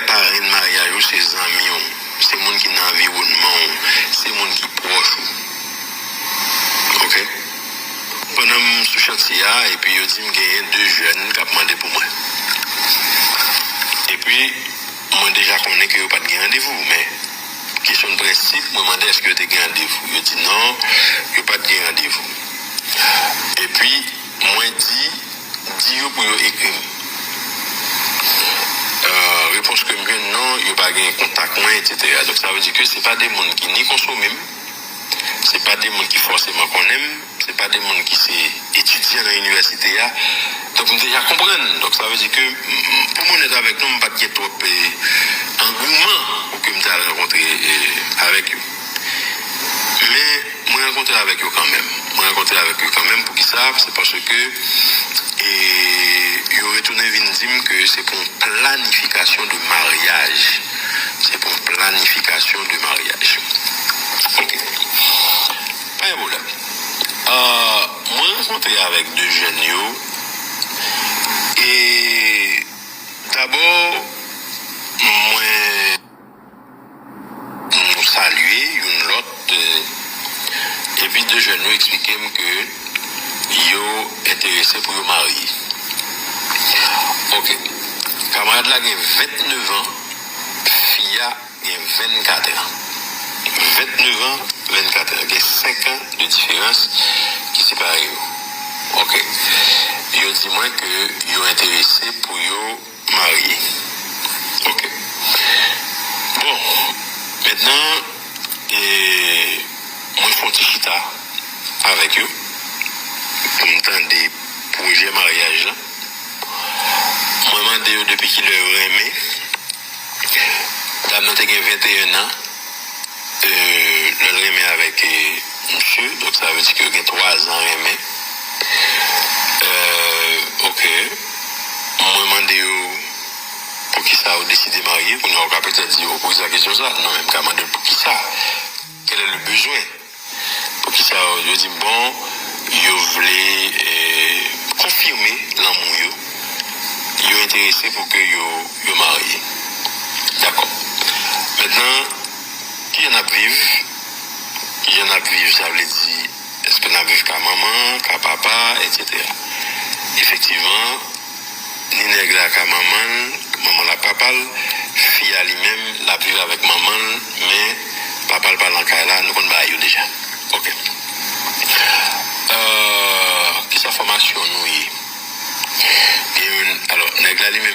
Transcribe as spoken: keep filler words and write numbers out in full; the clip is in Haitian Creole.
Parenn maryaj ou se zanmi w, se moun ki nan anviwònman w, se moun ki pwòch ou. Oke? Pandan m sou chantye a, epi yo di m genyen de jèn k ap mande pou mwen. Epi, mwen deja konnen ke yo pa t gen randevou, men kesyon de prensip, mwen mande èske yo te gen randevou. Yo di non, yo pa t gen randevou. Epi, mwen di, di yo pou yo ekri m. Euh, repons ke m jwenn non, yo pa gen kontak mwen, etsetera. Donk, sa vle di ke se pa de moun ki ni konsome m, se pa de moun ki fòseman konnen m, se pa de moun ki se etidyan nan inivèsite a. Donk, m deja konprann. Donk, sa vle di ke, m- m- pou m onèt avèk nou, m pa t gen twòp eh, angouman pou ke m ta rankontre eh, avèk yo. Men, mwen rankontre avèk yo kanmenm. Mwen rankontre avèk yo kanmenm. Poukisa? Se paske eh, yo retounen vin di m ke se pou yon planifikasyon de maryaj. Se pou yon planifikasyon de maryaj. Oke. Pa gen pwoblèm. Euh, mwen rankontre avèk de jèn yo. E dabò, mwen nou salye youn lòt. Eh, epi de jèn yo eksplike m ke yo enterese pou yo marye. Oke. Kamarad la gen vennèf an, fi a gen vennkat an. Vennèf an, vennkat an. Gen senk an de diferans ki separe yo. Oke. Yo di mwen ke yo enterese pou yo marye. Oke. Bon, mentnan, eh, mwen fè yon ti chita avèk yo pou m tande pwojè maryaj la. Mwen mande yo depi kilè yo renmen. Dam nan te gen venteyen an, eh, lè l renmen avèk eh, misye, donk sa vle di ke yo gen twa zan renmen. Eh, oke. Mwen mande yo poukisa yo deside marye. Kounye a, ou ka petèt di, yo poze sa kesyon sa. Non, men m ka mande l poukisa. Quel est le besoin? Poukisa yo di m, bon, yo vle eh, konfime lanmou yo. Yo enterese pou ke yo, yo marye. Dakò. Mentnan, kijan n ap viv? Kijan n ap viv, sa vle di, èske n ap viv ka manman, ka papa, etsetera. Efektivman, ni nèg la ka manman l, manman l ak papa l, fi a li menm, l ap viv avèk manman l, men papa l pa nan kay la, nou konn bagay yo deja. Oke. Euh, kisa fòmasyon nou ye? Gen youn, alò, nèg la li menm,